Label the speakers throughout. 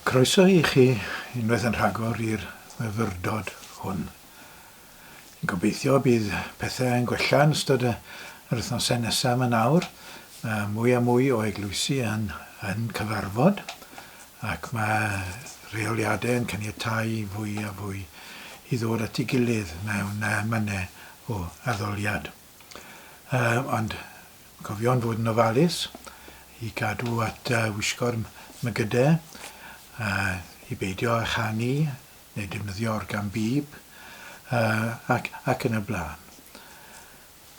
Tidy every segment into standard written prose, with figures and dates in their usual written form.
Speaker 1: Croeso i chi unwaith yn rhagor i'r myfyrdod hwn. Yn gobeithio bydd pethau yn gwella yn ystod yr wythnosau nesaf yma nawr. Mae mwy a mwy o eglwysi yn, yn cyfarfod ac mae rheoliadau yn caniatáu fwy a fwy i ddod at ei gilydd mewn mannau o addoliad. Ond cofion fod yn ofalus i gadw at wisgo'r mygydau, i beidio â chanu neu defnyddio organ bib, ac, ac yn y blaen.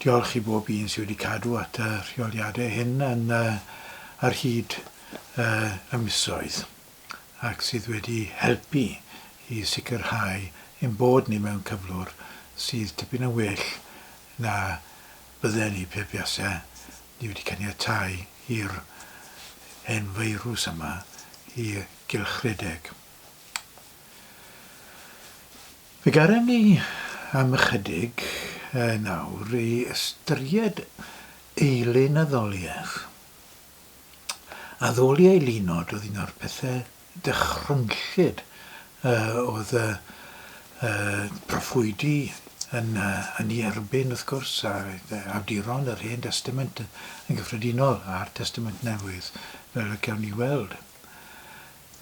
Speaker 1: Diolch i bob un sydd wedi cadw at y rheoliadau hyn yn, ar hyd y misoedd ac sydd wedi helpu i sicrhau ein bod ni mewn cyflwr sydd tipyn yn well na bydden ni pe buase ni wedi caniatáu i'r hen feirws yma i gylchredeg. Fe garem ni am ychydig nawr i ystyried eilun addoliaeth. Addoli eilunod oedd un o'r pethau dychrynllyd oedd y proffwydi yn yn ei erbyn wrth gwrs a awduron yr Hen Destament yn gyffredinol a'r Testament Newydd fel y cawn ni weld.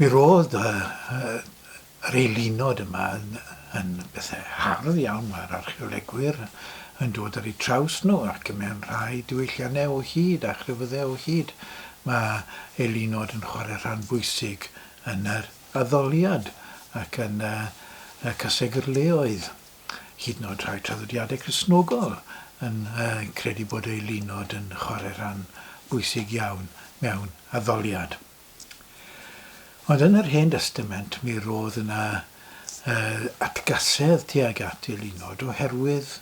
Speaker 1: Mi roedd yr eilunod yma yn yn bethau hardd iawn, mae'r archeolegwyr yn dod ar eu traws nhw ac mewn rhai diwylliannau o hyd a chrefyddau o hyd mae eilunod yn chwarae rhan bwysig yn yr addoliad ac yn y y cysegrleoedd. Hyd yn oed rhai traddodiadau Cristnogol yn credu bod eilunod yn chwarae rhan bwysig iawn mewn addoliad. Ond yn yr Hen Destament mi roedd yna atgasedd tuag at eilunod oherwydd,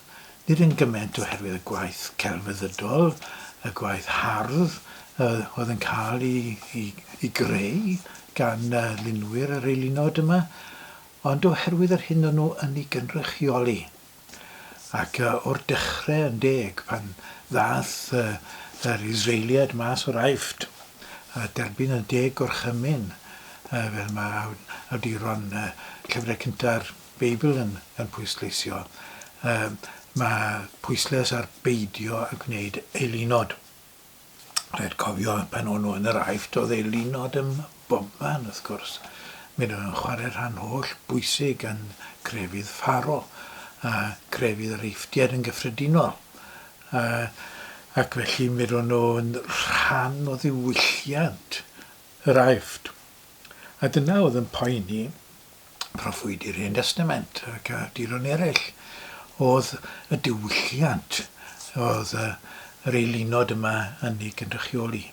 Speaker 1: nid yn gymaint oherwydd y gwaith celfyddydol, y gwaith hardd oedd yn cael ei, ei, ei greu gan lunwyr yr eilunod yma, ond oherwydd yr hyn o'n nhw yn ei gynrychioli. Ac o'r dechrau yn deg, pan ddaeth yr Israeliaid mas o'r Aifft a derbyn y Deg Gorchymyn, fel mae awduron llyfrau cynta'r Beibl yn, yn pwysleisio, mae pwyslais ar beidio â gwneud eilunod. Rhaid cofio pan o'n nhw yn yr Aifft oedd eilunod ym bobman wrth gwrs. Mi oedden nhw'n chwarae rhan holl bwysig yn crefydd Pharo a crefydd yr Eifftiaid yn gyffredinol. A, ac felly mi ro'n nhw'n rhan o ddiwylliant yr Aifft. A dyna oedd yn poeni proffwydi'r Hen Destament ac awduron eraill, oedd y diwylliant oedd yr eilunod yma yn ei gynrychioli.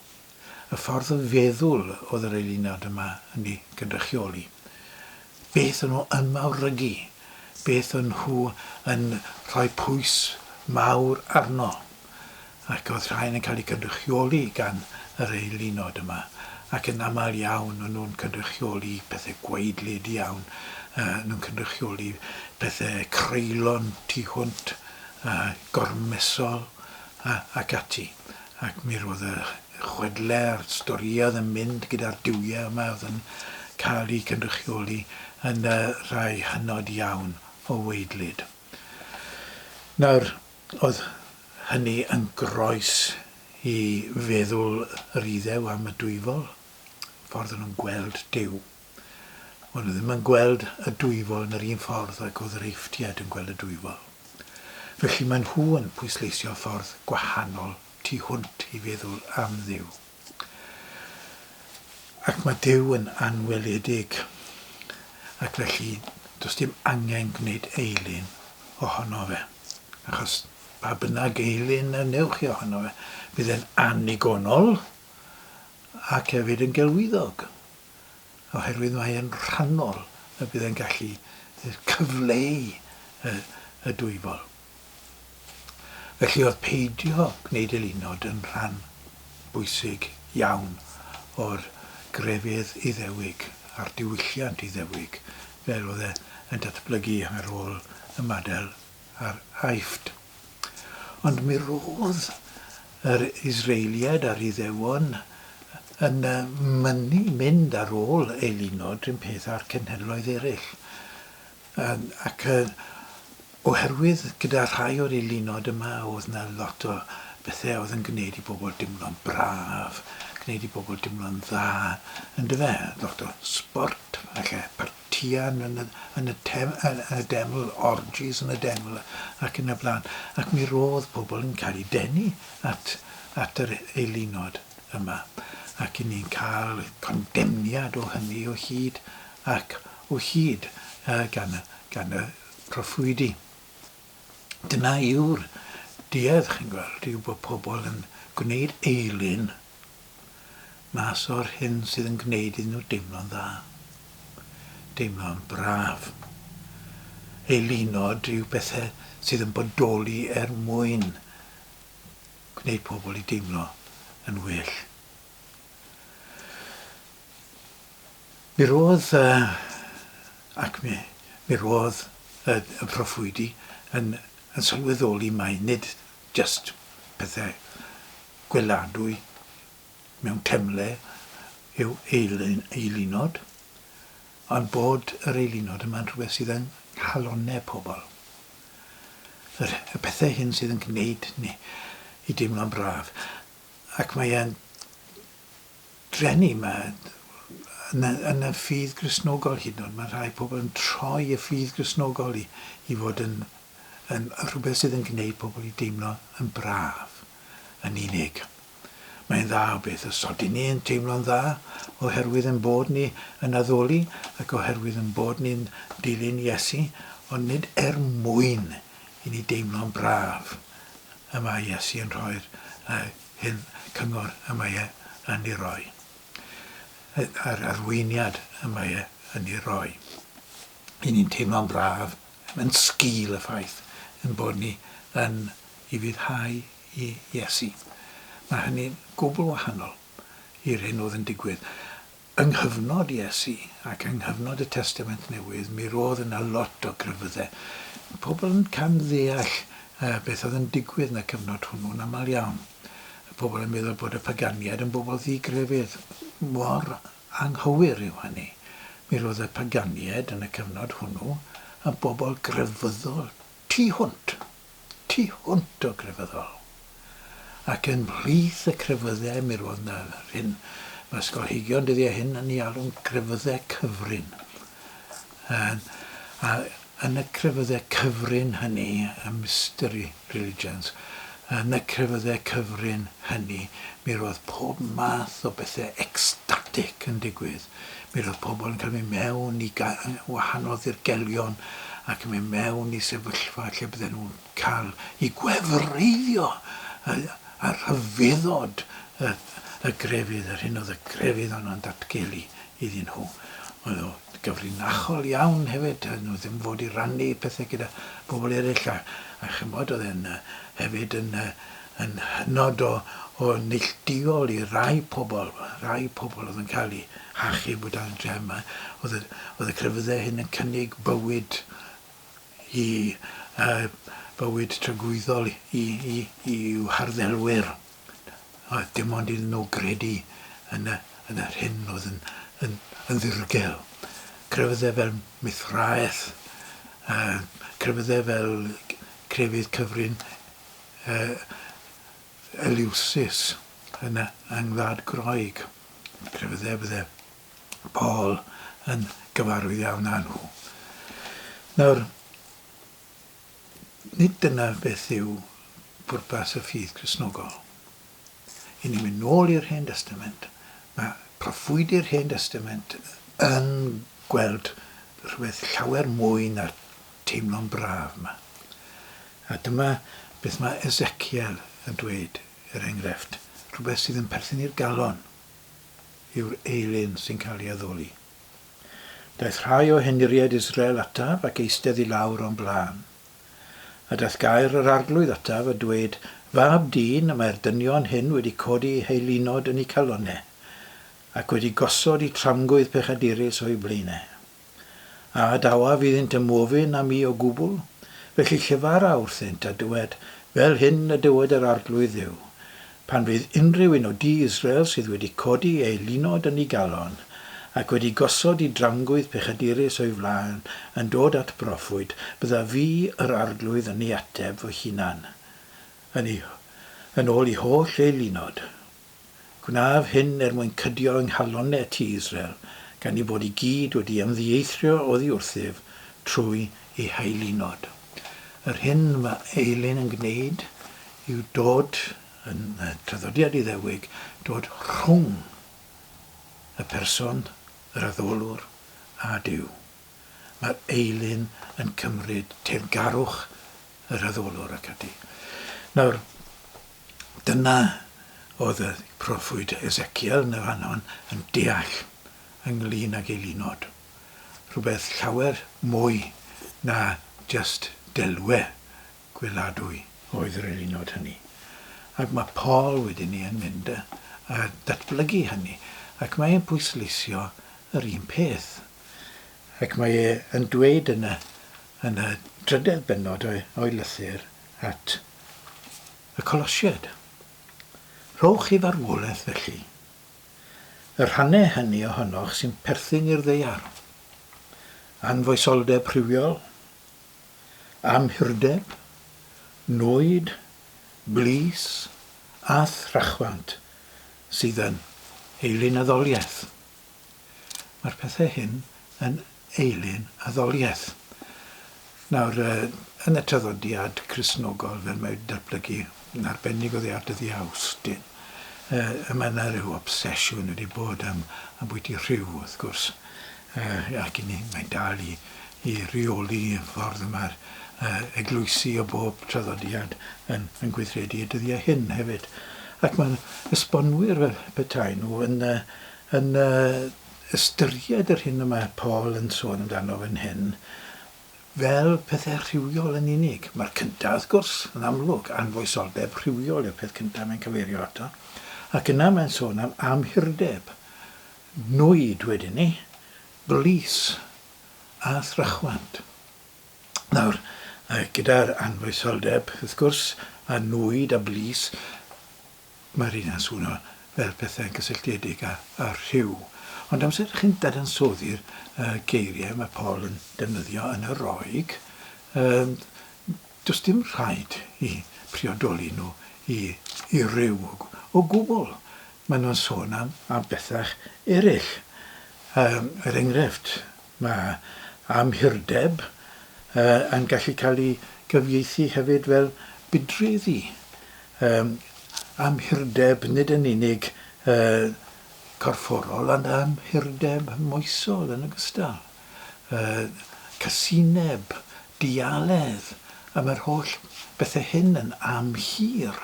Speaker 1: Y ffordd o feddwl oedd yr eilunod yma yn ei gynrychioli. Beth o'n nhw yn mawrygu, beth o'n nhw yn rhoi pwys mawr arno. ac oedd rhain yn cael eu cynrychioli gan yr eilunod yma, ac yn aml iawn o'n nhw'n cynrychioli pethau gwaedlyd iawn, yy nhw'n cynrychioli pethau creulon tu hwnt, uh, gormesol uh, ac ati. Ac mi roedd y chwedle a'r storïau oedd yn mynd gyda'r duwiau yma oedd yn cael eu cynrychioli yn uh, rhai hynod iawn o waedlyd. Nawr, Oedd hynny yn groes i feddwl yr Iddew am y dwyfol, ffordd o'n nhw'n gweld Duw. O'n nhw ddim yn gweld y dwyfol yn yr un ffordd ag oedd yr Eifftiaid yn gweld y dwyfol. Felly maen nhw yn pwysleisio ffordd gwahanol tu hwnt i feddwl am Dduw. Ac mae Duw yn anweledig, ac felly does dim angen gwneud eilun ohono fe. Achos pa bynnag eilun a wnewch chi ohono fe, bydd e'n annigonol ac hefyd yn gelwyddog, oherwydd mae e'n rhannol y bydd e'n gallu cyfleu y, y dwyfol. Felly oedd peidio gwneud eilunod yn rhan bwysig iawn o'r grefydd Iddewig a'r diwylliant Iddewig fel oedd e yn datblygu ar ôl ymadael â'r Aifft. Ond mi roedd yr Israeliaid a'r Iddewon yn mynnu mynd ar ôl eilunod rhywun peth â'r cenhedloedd eraill. Ac oherwydd gyda rhai o'r eilunod yma oedd 'na lot o bethau oedd yn gwneud i bobl dimlo'n braf, gwneud i bobl dimlo'n dda, yndyfe? Lot o sbort, falle partïon yn y, yn y, tem, yn y deml, orgies yn y deml ac yn y blaen. Ac mi roedd pobl yn cael eu denu at, at yr eilunod yma. Ac i ni'n cael condemniad o hynny o hyd ac o hyd gan y, gan y proffwydi. Dyna yw'r duedd, chi'n gweld, yw bod pobl yn gwneud eilun mas o'r hyn sydd yn gwneud iddyn nhw deimlo'n dda, deimlo'n braf. Eilunod yw bethau sydd yn bodoli er mwyn gwneud pobl i deimlo yn well. Mi roedd, ac mi, mi roedd y, y proffwydi yn, yn sylweddoli mai nid jyst pethau gweladwy mewn temle yw eilun, eilunod, ond bod yr eilunod yma'n rhywbeth sydd yng nghalonnau pobl. Yr, y pethau hyn sydd yn gwneud ni i deimlo'n braf. Ac mae e'n drueni, mae yn y, yn y ffydd Gristnogol hyd yn oed, mae rhai pobl yn troi y ffydd Gristnogol i, i fod yn, yn rhywbeth sydd yn gwneud pobl i deimlo yn braf yn unig. Mae'n dda o beth os odyn ni yn teimlo'n dda oherwydd ein bod ni yn addoli ac oherwydd ein bod ni'n dilyn Iesu, ond nid er mwyn i ni deimlo'n braf y mae Iesu yn rhoi'r hyn cyngor y mae e yn ei roi, a'r arweiniad y mae e yn ei roi. I ni'n teimlo'n braf yn sgil y ffaith yn bod ni yn ufuddhau i Iesu. Mae hynny'n gwbl wahanol i'r hyn oedd yn digwydd. Yng nghyfnod Iesu ac yng nghyfnod y Testament Newydd, mi roedd yna lot o grefyddau. Pobl yn camddeall beth oedd yn digwydd yn y cyfnod hwnnw'n aml iawn. Pobl yn meddwl bod y paganiaid yn bobl ddi-grefydd. Mor anghywir yw hynny. Mi roedd y paganiaid yn y cyfnod hwnnw yn bobl grefyddol tu hwnt. Tu hwnt o grefyddol. Ac yn mhlith y crefyddau mi roedd 'na yr hyn mae ysgolheigion dyddiau hyn yn ei alw'n grefyddau cyfrin. A yn y crefyddau cyfrin hynny, y mystery religions, yn y crefyddau cyfrin hynny, mi roedd pob math o bethau ecstatic yn digwydd. Mi roedd pobl yn cael mynd mewn i wahanol ddirgelion ac yn mynd mewn i sefyllfa lle bydden nhw'n cael eu gwefreiddio â rhyfeddod y grefydd, yr hyn oedd y grefydd honno'n datgelu iddyn nhw. Oedd o gyfrinachol iawn hefyd, oedden nhw ddim fod i rannu pethau gyda bobl eraill a, a chymod, oedd e'n hefyd yn, yn hynod o, o neillduol i rai pobl, rai pobl oedd yn cael eu hachub o dan y drefn yma. Oedd y, oedd y crefyddau hyn yn cynnig bywyd i uh, bywyd tragwyddol i, i, i'w harddelwyr. Oedd dim ond iddyn nhw gredu yn, y, yn yr hyn oedd yn, yn, yn ddirgel. Crefyddau fel Mithraeth, uh, crefyddau fel crefydd cyfrin uh, Eleusis yn y, yng Ngwlad Groeg. Crefyddau bydde Paul yn gyfarwydd iawn â nhw. Nawr, nid dyna beth yw pwrpas y ffydd Gristnogol. I ni'n mynd nôl i'r Hen Destament, mae proffwydi'r Hen Destament yn gweld rhywbeth llawer mwy na'r teimlo'n braf yma. A dyma beth mae Ezekiel yn dweud, er enghraifft, rhywbeth sydd yn perthyn i'r galon. yw'r eilun sy'n cael ei addoli. Daeth rhai o henuriaid Israel ataf ac eistedd i lawr o'm blaen. A daeth gair yr Arglwydd ataf a dweud, Fab dyn, y mae'r dynion hyn wedi codi eu heilunod yn eu calonnau, ac wedi gosod eu tramgwydd pechadurus o'u blaenau. A adawaf iddynt ymofyn â mi o gwbl? Felly llefara wrthynt, a dywed, Fel hyn y dywed yr Arglwydd Dduw. Pan fydd unrhyw un o dŷ Israel sydd wedi codi ei lunod yn ei galon, ac wedi gosod i dramgwydd pechadurus o'i flaen, yn dod at broffwyd, byddaf fi, yr Arglwydd, yn ei ateb fy hunan, yn ei, yn ôl i holl ei lunod. Gwnaf hyn er mwyn cydio yng nghalonnau tŷ Israel, gan eu bod i gyd wedi ymddieithrio oddi wrthyf trwy eu haelunod. Yr hyn mae eilun yn gwneud yw dod, yn y traddodiad Iddewig, dod rhwng y person, yr addolwr, a Duw. Mae'r eilun yn cymryd teyrngarwch yr addolwr ac ati. Nawr, dyna oedd y proffwyd Ezekiel yn y fan hon yn deall ynglyn ag eilunod. Rhywbeth llawer mwy na jyst delwe gweladwy oedd yr eilunod hynny. Ac mae Paul wedyn 'ny yn mynd a datblygu hynny, ac mae e'n pwysleisio yr un peth. Ac mae e yn dweud yn y, yn y drydedd bennod o'i, o'i lythyr at y Colosiaid, Rhowch i farwolaeth felly y rhannau hynny ohonoch sy'n perthyn i'r ddaear, anfoesoldeb rhywiol, Amhurdeb, nwyd, blys a thrachwant sydd yn eilun-addoliaeth. Mae'r pethau hyn yn eilun-addoliaeth. Nawr, yn y traddodiad Cristnogol, fel mae wedi datblygu yn arbennig oddi ar dyddiau Awstin, mae yna rhyw obsesiwn wedi bod am ambwyty rhyw, wrth gwrs. Ac i ni, mae'n dal i, i reoli y ffordd y mae'r eglwysi o bob traddodiad yn, yn gweithredu y dyddiau hyn hefyd. Ac mae'r esbonwyr fel petai nhw yn, yn ystyried yr hyn y mae Paul yn sôn amdano fan hyn fel pethau rhywiol yn unig. Mae'r cyntaf, wrth gwrs, yn amlwg, anfoesoldeb rhywiol yw'r peth cyntaf mae'n cyfeirio ato. Ac yna mae'n sôn am amhurdeb, nwyd wedyn 'ny, blys a thrachwant. Nawr, gyda'r anfoesoldeb, wrth gwrs, a nwyd a blys, mae'r un yn swno fel pethau'n gysylltiedig â, â rhyw. Ond amser ydych chi'n dadansoddi'r geiriau mae Paul yn defnyddio yn y Roeg, does dim rhaid i priodoli nhw i, i ryw o, o gwbl. Maen nhw'n sôn am, am bethau eraill. Um, er enghraifft, mae amhurdeb uh, yn gallu cael ei gyfieithu hefyd fel budreddi. Um, amhurdeb nid yn unig uh, corfforol, ond amhurdeb moesol yn ogystal. Uh, casineb, dialedd, a mae'r holl bethau hyn yn amhur,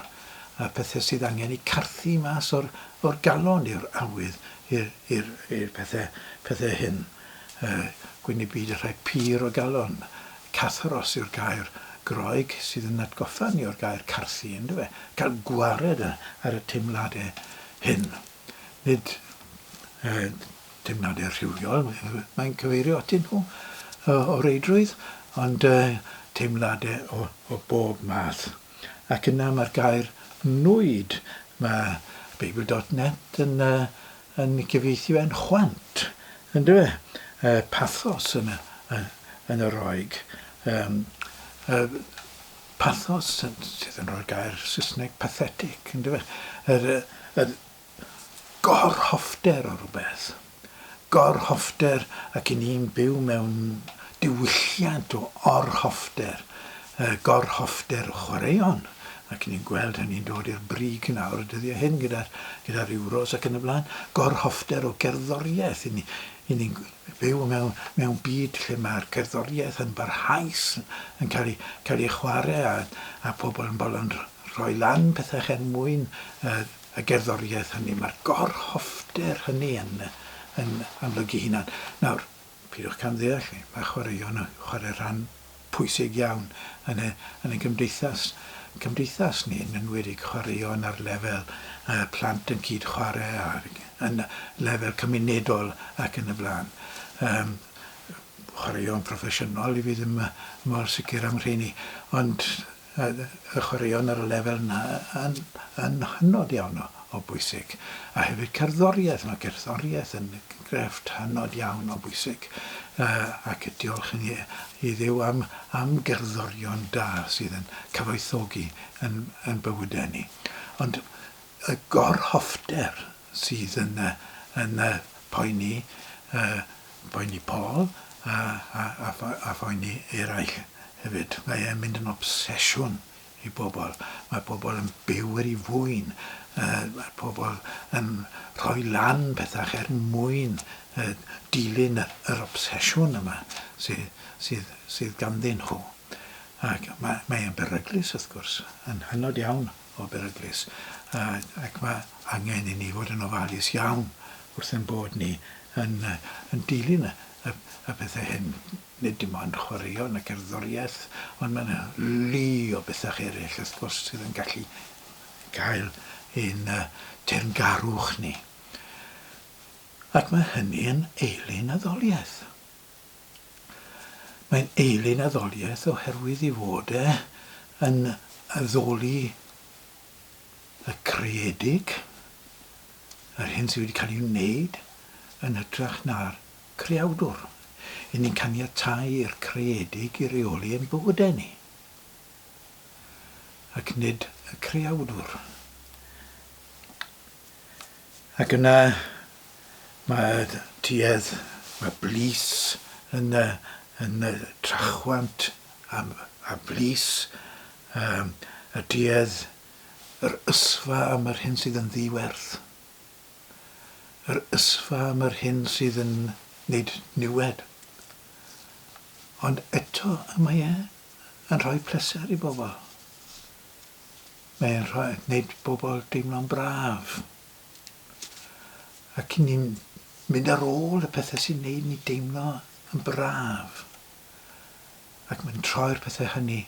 Speaker 1: a pethau sydd angen eu carthu mas o'r, o'r galon i'r awydd i'r, i'r, i'r pethau, pethau hyn. Uh, gwyn i byd y rhai pur o galon. Katharos yw'r gair Groeg sydd yn atgoffa ni o'r gair carthu, yndyfe? Cael gwared ar y teimladau hyn. Nid uh, teimladau rhywiol, mae'n cyfeirio atyn nhw o reidrwydd, ond teimladau o, o bob math. Ac yna mae'r gair nwyd, mae Beibl.net yn, yn cyfieithu e'n chwant, yndyfe? Pathos yn y, yn y Roeg. Um, pathos sydd yn rhoi'r gair Saesneg pathetic, yndyfe? Yr, yr gorhoffter o rywbeth. Gorhoffter, ac i ni'n byw mewn diwylliant o orhoffter, gorhoffter o chwaraeon, ac ni'n gweld hynny'n dod i'r brig nawr y dyddiau hyn gyda'r gyda Euros ac yn y blaen, gorhoffter o gerddoriaeth. I ni, i ni'n byw mewn, mewn byd lle mae'r gerddoriaeth yn barhaus yn cael ei, cael ei chwarae a, a pobl yn bolon rhoi lan pethau er mwyn uh, y gerddoriaeth hynny, mae'r gorhoffter hynny yn, yn amlygu hunan. Nawr, peidiwch camddeall fi, mae chwaraeon yn chwarae rhan pwysig iawn yn y, yn y gymdeithas, cymdeithas ni, yn enwedig chwaraeon ar lefel uh, plant yn cyd-chwarae ar, yn lefel cymunedol ac yn y blaen. Um, chwaraeon proffesiynol i fi ddim mor sicr am rheini, ond y chwaraeon ar y lefel yna yn, yn hynod iawn o, o bwysig. A hefyd cerddoriaeth, mae cerddoriaeth yn grefft hynod iawn o bwysig. Ac diolch i, i Dduw am, am gerddorion da sydd yn cyfoethogi yn, yn bywydau ni. Ond y gorhoffter sydd yn, yn poeni, poeni Paul a, a, a, a phoeni eraill hefyd. Mae e'n mynd yn obsesiwn i bobl. Mae pobl yn byw er ei fwyn. Mae pobl yn rhoi lan pethau er mwyn dilyn yr obsesiwn yma sydd, sydd, sydd ganddyn nhw. Ac mae, mae e'n beryglus wrth gwrs, yn hynod iawn o beryglus. Ac mae angen i ni fod yn ofalus iawn wrth ein bod ni yn, yn dilyn y, y, y pethau hyn. Nid dim ond chwaraeon a cerddoriaeth, ond mae yna lu o bethau eraill wrth gwrs sydd yn gallu cael ein teyrngarwch ni. Ac mae hynny yn eilun addoliaeth. Mae'n eilun addoliaeth oherwydd ei fod e yn addoli y creedig, yr hyn sydd wedi cael ei wneud, yn hytrach na'r creawdwr. Y'n ni'n caniatáu i'r creedig i reoli ein bywydau ni, ac nid y creawdwr. Ac yna mae tuedd, mae blys yn y, yn y trachwant a, a blys, um, y duedd, yr ysfa am yr hyn sydd yn ddiwerth. Yr ysfa am yr hyn sydd yn wneud niwed. Ond eto y mae e yn rhoi pleser i bobl. Mae'n rhoi, wneud bobl deimlo'n braf. Ac ni'n mynd ar ôl y pethau sy'n wneud ni deimlo yn braf. Ac mae'n troi'r pethau hynny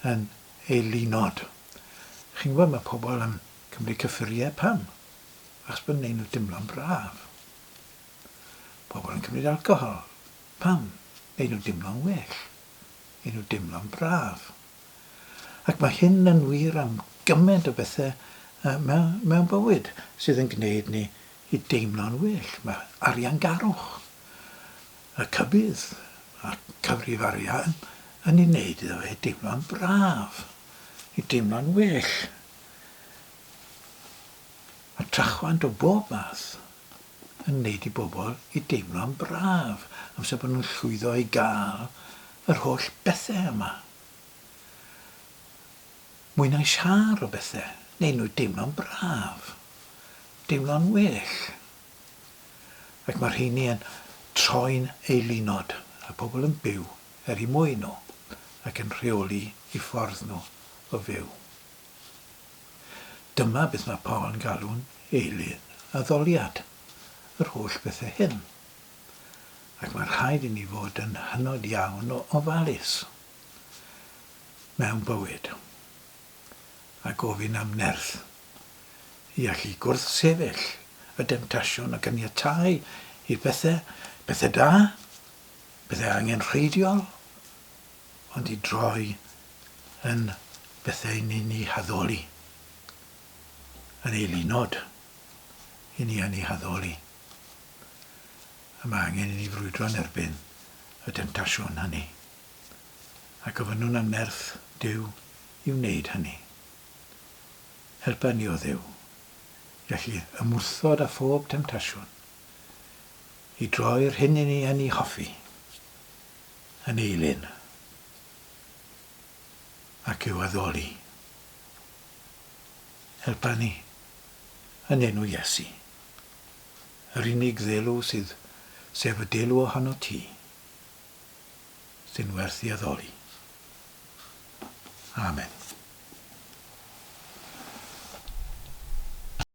Speaker 1: yn eilunod. Chi'n gwybod, mae pobl yn cymryd cyffuriau, pam? Achos bod wneud nhw deimlo'n braf. Pobl yn cymryd alcohol, pam? Wneud nhw deimlo'n well. Wneud nhw deimlo'n braf. Ac mae hyn yn wir am gymaint o bethau mewn, mewn bywyd sydd yn gwneud ni i deimlo'n well. Mae ariangarwch, y cybydd a'r cyfrif arian yn ei wneud iddo fe deimlo'n braf, i deimlo'n well. Mae trachwant o bob math yn wneud i bobl i deimlo'n braf amser bod nhw'n llwyddo i gael yr holl bethau yma. Mwy na siâr o bethe, neu nhw deimlo'n braf, deimlo'n well. Ac mae'r rheini yn troi'n eilunod, a pobl yn byw er eu mwyn nhw, ac yn rheoli eu ffordd nhw o fyw. Dyma beth mae Paul yn galw'n eilun addoliad, yr holl bethau hyn. Ac mae'n rhaid i ni fod yn hynod iawn o ofalus mewn bywyd, a gofyn am nerth i allu gwrthsefyll y demtasiwn a ganiatáu i bethau, pethau da, pethau angenrheidiol, ond i droi yn bethau ni'n eu haddoli, yn eilunod i ni yn eu haddoli. A mae angen i ni frwydro yn erbyn y demtasiwn hynny. A gofynnwn am nerth Duw i wneud hynny. Helpa ni, O Dduw, i allu ymwrthod â phob temtasiwn, i droi'r hyn i ni yn ei hoffi yn eilun, ac i'w addoli. Helpa ni, yn enw Iesu. Yr unig ddelw sydd, sef y delw ohono ti, sy'n werth i addoli. Amen.